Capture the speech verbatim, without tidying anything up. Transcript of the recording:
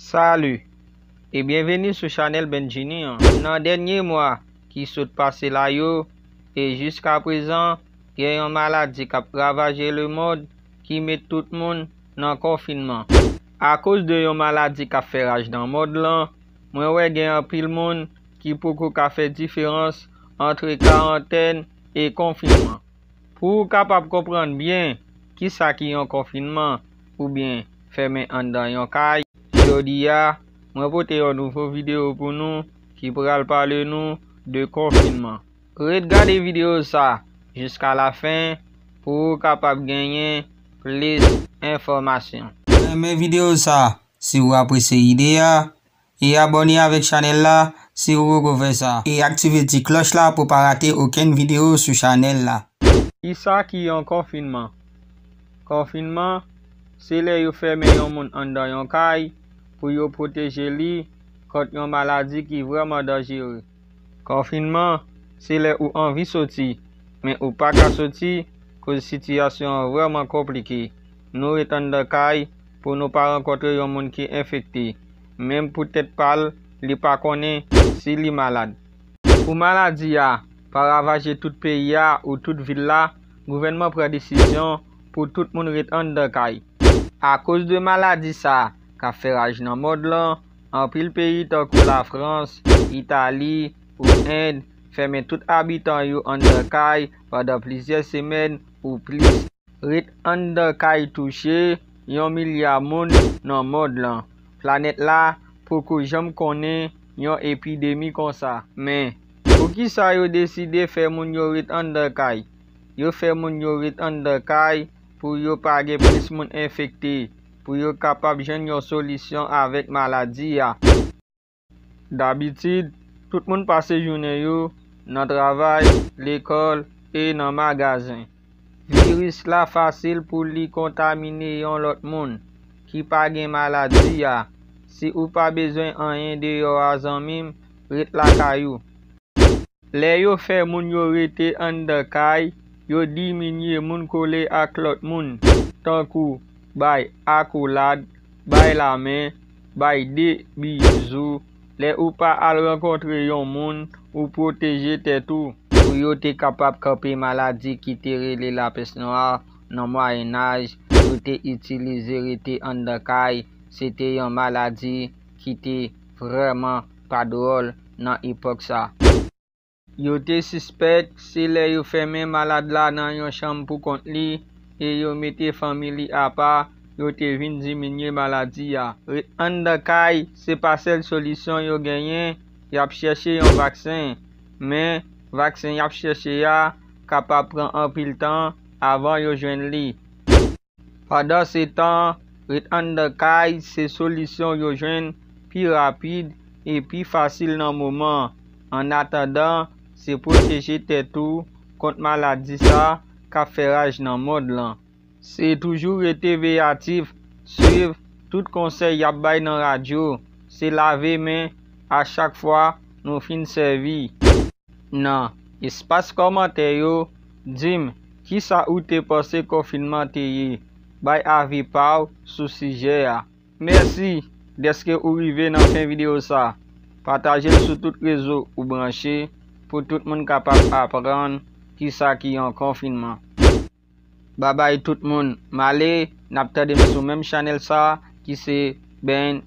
Salut e byenveni sou chanèl Benjini an. Nan dènye mwa ki sot pase la yo, e jiskaprezan, gen yon maladi k ap ravaje lemonn ki met tout moun nan konfinman. Akoz de yon maladi k ap fè raj nan mond lan, mwen wè gen anpil moun ki poko ka fè diferans ant karantèn e konfinman. Pou w kapab konprann byen kisa ki yon konfinman oubyen fèmen anndan yon kay, jodi a, mwen pote yon nouvo videyo pou nou ki pral pale nou de konfinman. Ret gade videyo sa jiska lafen pou w kapab genyen plis enfòmasyon. Renmen videyo sa si w apresye ide a, e abòne avèk chanèl la si w poko fè sa, e aktive ti klòch la pou w pa rate okenn videyo sou chanèl la. Kisa ki yon konfinman? Konfinman, se lè yo fèmen yon moun anndan yon kay pou yo pwoteje li kont yon maladi ki vrèman danjere. Konfinman, se lè ou anvi soti, men ou pa ka soti koz sitiyasyon an vrèman konplike. Nou ret anndan kay pou nou pa rankontre yon moun ki enfekte. Menm pou tèt pa l, li pa konnen si li malad. Pou maladi a pa ravaje tout peyi a ou tout vil la, gouvènman pran desizyon pou tout moun ret anndan kay. Akoz de maladi sa k ap fè raj nan mond lan, anpil peyi tankou Lafrans, Itali ou End fèmen tout abitan yo anndan kay pandan plizyè semèn ou plis. Ret anndan kay touche yon milya moun nan mond lan. Planèt la poko janm konnen yon epidemi konsa. Men, poukisa yo deside fè moun yo ret anndan kay? Yo fè moun yo ret anndan kay pou yo pa gen plis moun enfekte, pou yo kapab jwenn yon solisyon avèk maladi a. Dabitid, tout moun pase jounen yo nan travay, lekòl e nan magazen. Viris la fasil pou li kontamine yon lòt moun ki pa gen maladi a. Si ou pa bezwen anyen deyò a zanmi m, ret lakay ou. Lè yo fè moun yo rete anndan kay, yo diminye moun kole ak lòt moun, tankou bay akolad, bay lamen, bay de bizou. Lè ou pa al rankontre yon moun, ou pwoteje tèt ou. Pou yo te kapab kanpe maladi ki te rele lapès nwa nan Mwayennaj, yo te itilize rete anndan kay. Se te yon maladi ki te vrèman pa dwòl nan epòk sa. Yo te sispèk se lè yo fèmen malad la nan yon chanm pou kont li e yo mete fanmi li apa, yo te vin diminye maladi a. Ret anndan kay se pa sèl solisyon yo genyen, y ap chèche yon vaksen. Men, vaksen y ap chèche a kapab pran anpil tan avan yo jwenn li. Pandansetan, ret anndan kay se solisyon yo jwenn pi rapid e pi fasil nan moman an. Annatandan, se pwoteje tèt ou kont maladi sa k ap fè raj nan mond lan. Se toujou rete veyatif, swiv tout konsèy y ap bay nan radyo, se lave men a chak fwa nou fin sèvi. Nan espas kòmantè yo, di m kisa ou te panse konfinman te ye. Bay avi pa w sou sijè a. Mèsi dèske ou rive nan fen videyo sa. Pataje l sou tout rezo ou branche pou tout moun kapab aprann kisa ki yon konfinman. Babay tout moun, m ale, n ap tande m sou menm chanèl sa ki se Ben